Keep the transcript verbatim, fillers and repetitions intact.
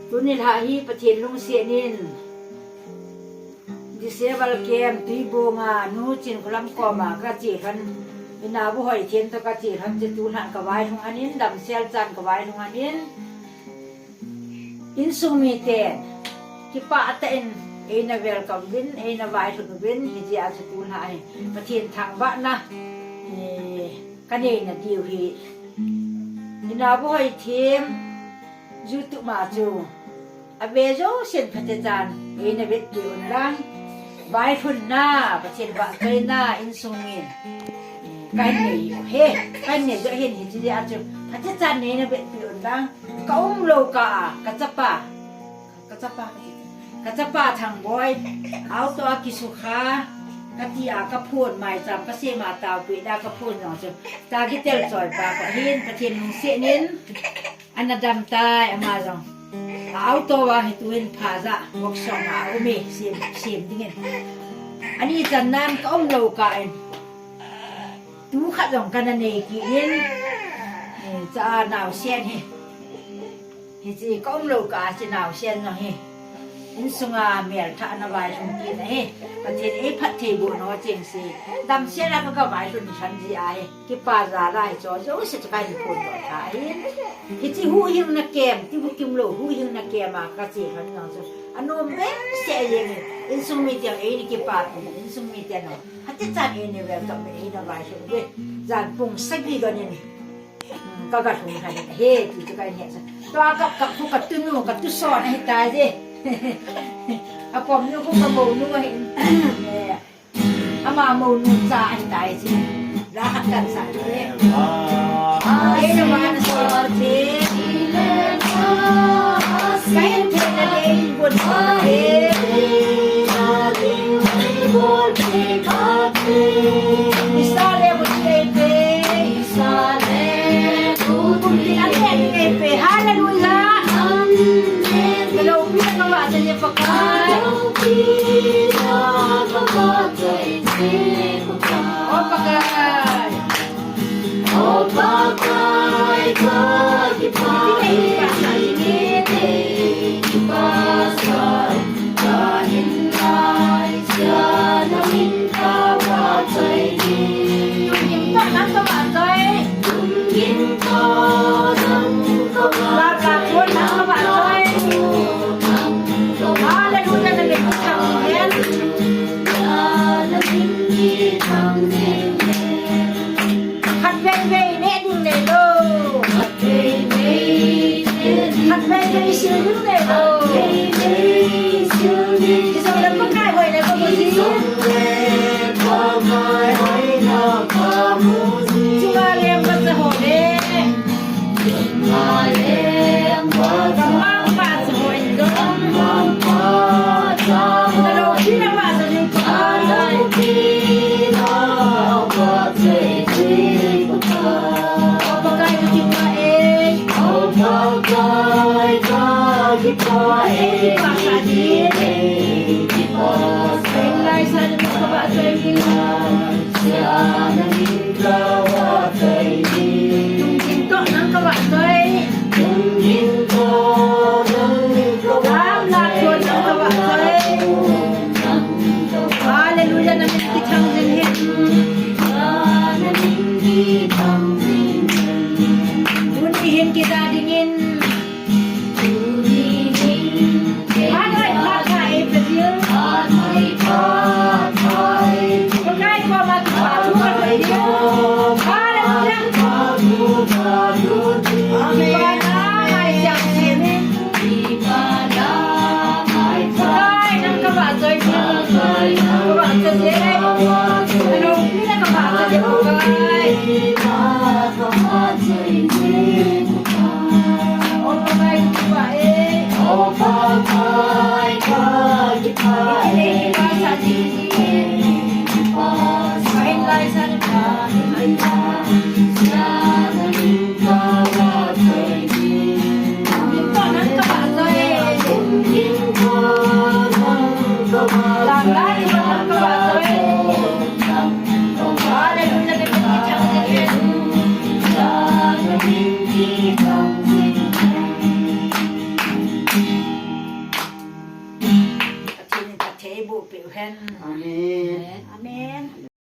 Tuni lha hi Pathen lungset in Disable camp Tuibong a Nu Chinkholam koma kache lhon, Inabu Hoithem toh kache lhon chu tulha kavailhung lhon in, damsel chan kavailhung lhon in, insung miten kipah tah in eina welcome uvin, eina vailhun uvin, hijeh a chu tulha hi Pathen thangvahna, eh, kaneina diu hi. Inabu Hoithem YouTube ma chu ave jousen phatechan eina vetpeh un lang, vailhunna, Pathen vahchoina insung min kahin nei uve, kahin nei jou hin, hijeh a chu phatechan eina vetpeh un lang, kaumlou kah a kachapa, kachapa, kachapa Thangboi, auto a kisukha, kati a kaphone, maicham kasem a taopeh da kaphone jong chu, ta kitel choipa khat hin, Pathen lungset in ana damtai, ama jong a auto a hi tuhin Phajah workshop a aume, sem, sem dingin. Ani channan kaumlou kah in, tu khat jong kana nei kit in, eh, cha naosen hi, hiche kaumlou kah a hiche naosen jong hi insunga melthah ana vailhung kit ahi. Pathen eiphattheiboh nau chengse, damsel a ka, kavailhun lhon jeh ahi. Kipa jal a hiche jouse chu kahin phongdoh tha ahin. Hiche huhhingna camp, kibu kimlou huhhingna camp a kache lhon jong chu anom behseh jengin, insung miten eina kipapi, insung miten jong phatechan eina welcome in, eina vailhun uve. Jan pung sagi don in, hmm, kaga lhung lhon ahi, ti chu kahin hetsah. Tua kap kap khu katunu, katuson ahitai je. Apomnu khu kamounu ahin. Eh, ama mounu cha ahitai je. La khat kansah je. Ei, na ma na so je. Kahin phet na le, in bon so je. Isa le bon je pe. Isa le bon je pe. Hallelujah. Amen. Hello, pina kama sa niya pa. Khat vei vei neh ding nei lou. Khat vei vei sil ding nei lou. Kisong le Pakai hoina kamu ji. Chunga le masa ho le. Hallelujah, na min kithang jing hen. Tuni hin kida dingin. eiboh peh u hen. Amen. Amen.